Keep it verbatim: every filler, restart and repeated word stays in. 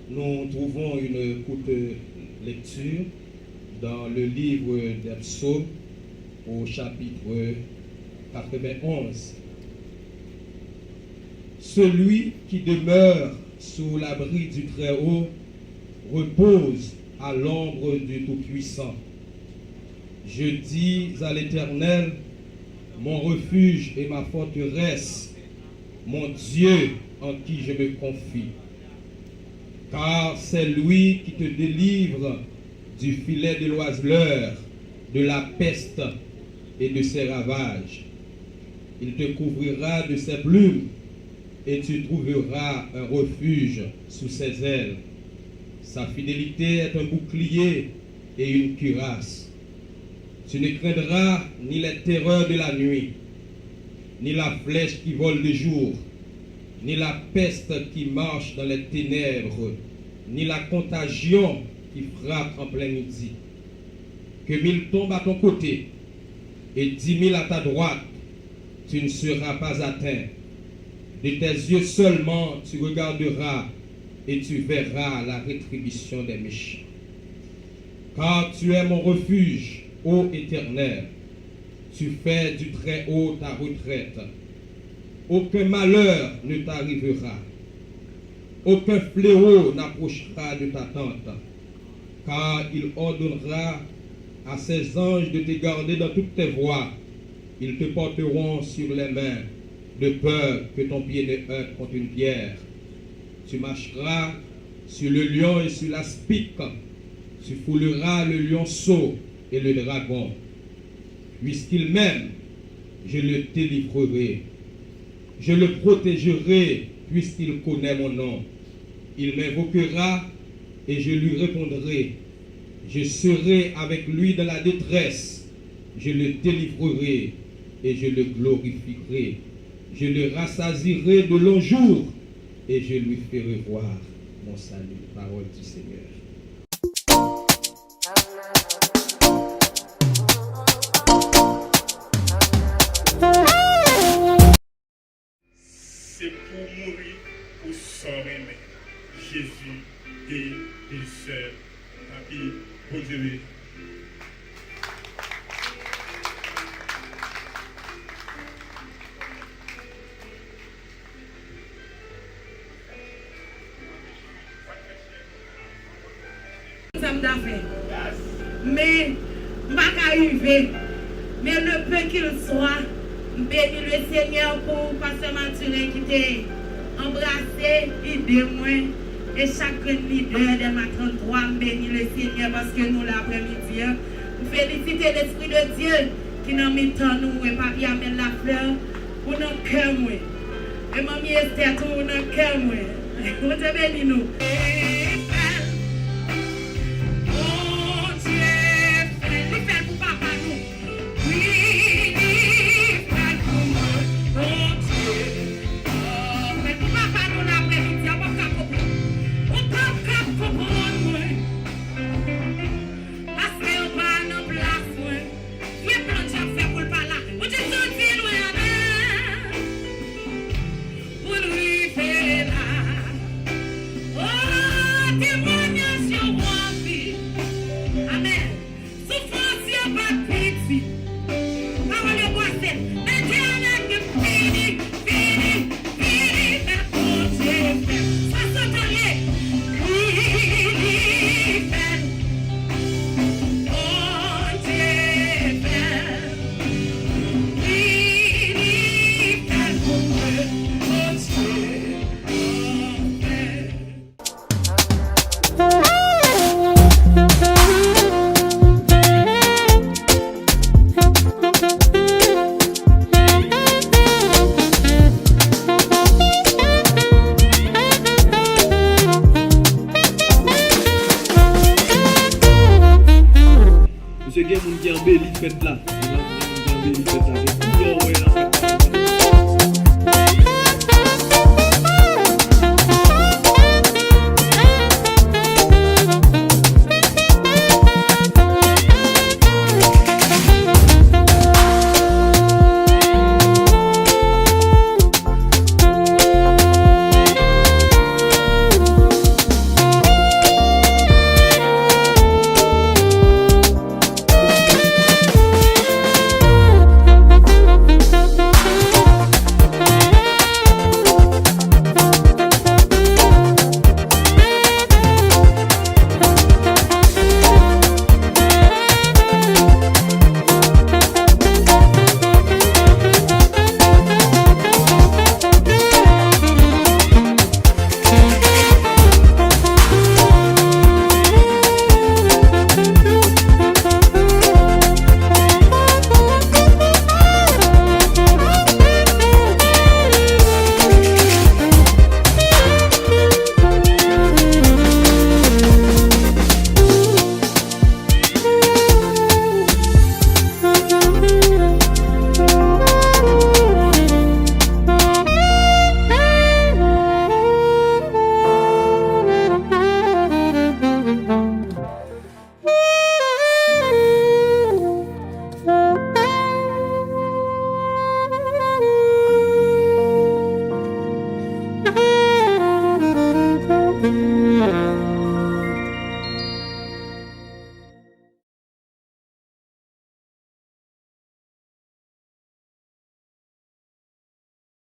Nous trouvons une courte lecture dans le livre des psaumes au chapitre quatre-vingt-onze. Celui qui demeure sous l'abri du Très-Haut repose à l'ombre du Tout-Puissant. Je dis à l'Éternel, mon refuge et ma forteresse, mon Dieu en qui je me confie. Car c'est lui qui te délivre du filet de l'oiseleur, de la peste et de ses ravages. Il te couvrira de ses plumes et tu trouveras un refuge sous ses ailes. Sa fidélité est un bouclier et une cuirasse. Tu ne craindras ni les terreurs de la nuit, ni la flèche qui vole de jour, ni la peste qui marche dans les ténèbres, ni la contagion qui frappe en plein midi. Que mille tombent à ton côté et dix mille à ta droite, tu ne seras pas atteint. De tes yeux seulement tu regarderas et tu verras la rétribution des méchants. Car tu es mon refuge, ô Éternel. Tu fais du Très-Haut ta retraite. Aucun malheur ne t'arrivera. Aucun fléau n'approchera de ta tente. Car il ordonnera à ses anges de te garder dans toutes tes voies. Ils te porteront sur les mains, de peur que ton pied ne heurte contre une pierre. Tu marcheras sur le lion et sur l'aspic. Tu fouleras le lionceau et le dragon. Puisqu'il m'aime, je le délivrerai. Je le protégerai, puisqu'il connaît mon nom. Il m'invoquera et je lui répondrai. Je serai avec lui dans la détresse. Je le délivrerai et je le glorifierai. Je le rassasierai de longs jours et je lui ferai voir mon salut. Parole du Seigneur. Se pou mouri pou sa w renmen. Jezi de, de sèl. Papi, Bondye beni. Sa m ta fè. Men, m pa ka rive. Men le peu qu'il soit, m beni le Senyè pou pastè Mathurin ki te anbrase ide mwen e chak grenn lidè de ma trannntwa, m beni le Senyè paske nou la aprèmidi an. M felisite Lespri de Dye ki nan mitan nou, e Papi Amel Lafleur, ou nan kè mwen. E Manmi Esther tou, ou nan kè mwen. Bondye beni nou. Bondye fè l, li fè l pou papa nou. Wi, li fè l pou mwen. Bondye fè l pou papa nou nan aprèmidi a, w p ap ka konprann. Ou p ap ka konprann mwen. Paske yo pa nan plas mwen. Vye plan Dye ap fè pou l pa la. Bondye santi lwen, amèn. Pou l rive la. O, temwayaj yo anpil. Amèn. Soufrans yo pa t piti. Pawòl yo pase. Men Dye avèk nou. Vini, vini, vini, fè Bondye fè. Swasant ane. Wi, li fè. Bondye fè. Wi, li fè pou mwen. Bondye fè. Mesye, gen moun ki anbeli fèt la.